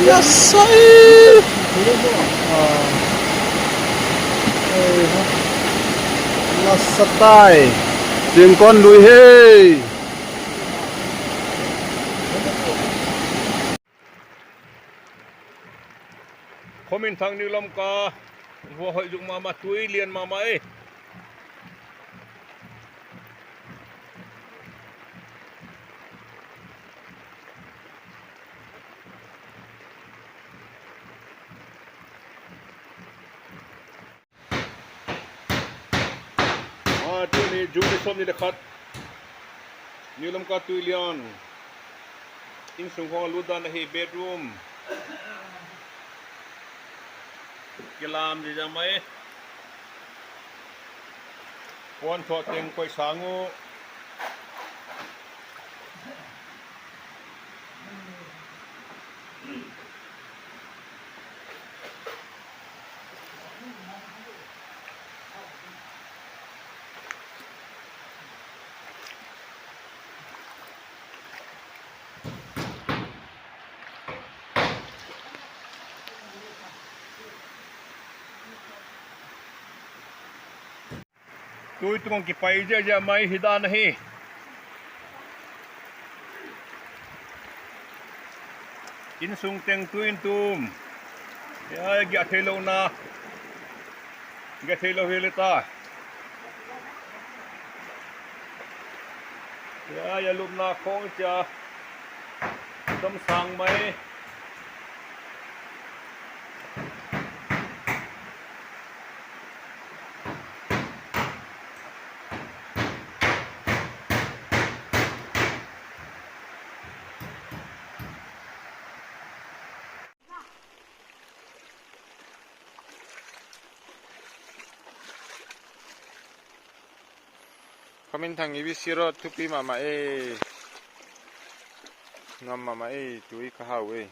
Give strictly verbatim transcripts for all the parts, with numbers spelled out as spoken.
Yasai. Ah. Eh, ha. Lasatai. Tingkon lui hei. Khominthang New Lamka, vua hoi jung mama, tui lian mama e. Ah, tuni June som ni le khat. New Lamka tui lian. Insung ho lut dan ahi, bedroom. Kilam ji jam mai. Pon tho teng koi sang u. Tui tung kipai jia jia mai hi dan ahi. Insung teng tui in tum. Ya, gia thei lou na. Gia thei lou hi le ta. Ya, ya lupna khong cha. Dam sang mai. Khominthang A B C Road thupi mama e. Ngam mama e, tui ka hau e.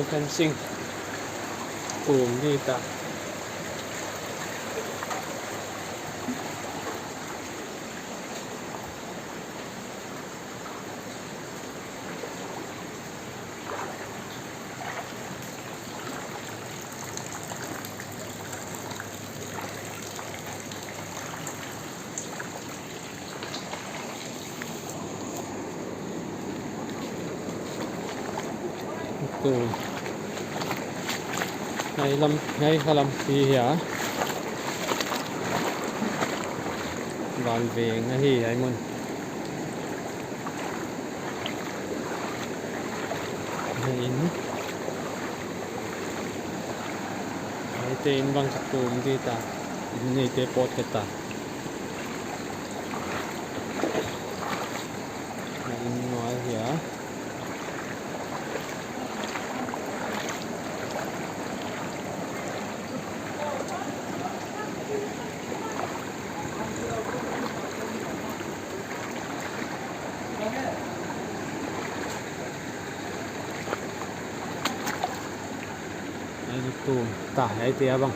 Fencing. Kum di ta. Tu. Hai lam, hai kha lampi hi a. Van veng ahi, hai mun. Hai in. Hai te in vang sa tum di ta. In nei te pot ke ta. Hai in noi hi a. Ai, tu, ta, ai, te abang.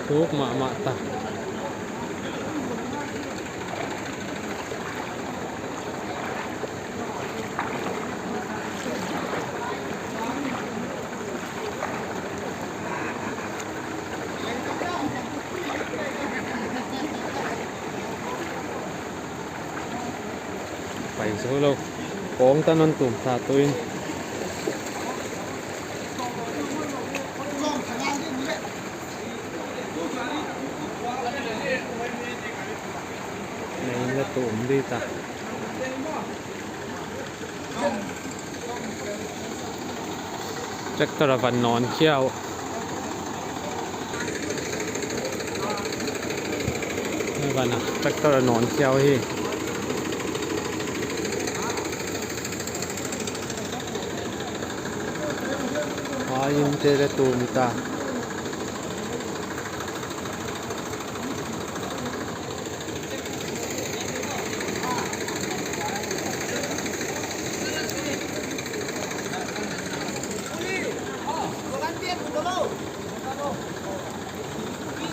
Tuk mama ta. Ai, zo lo. Kong ta non tum ta tuin. Nei na tum di ta. Tractor a van non khiau. Van a tractor a non khiau hi. A in te le tum ta.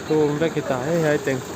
Tum ve kita, hei, hei, teng.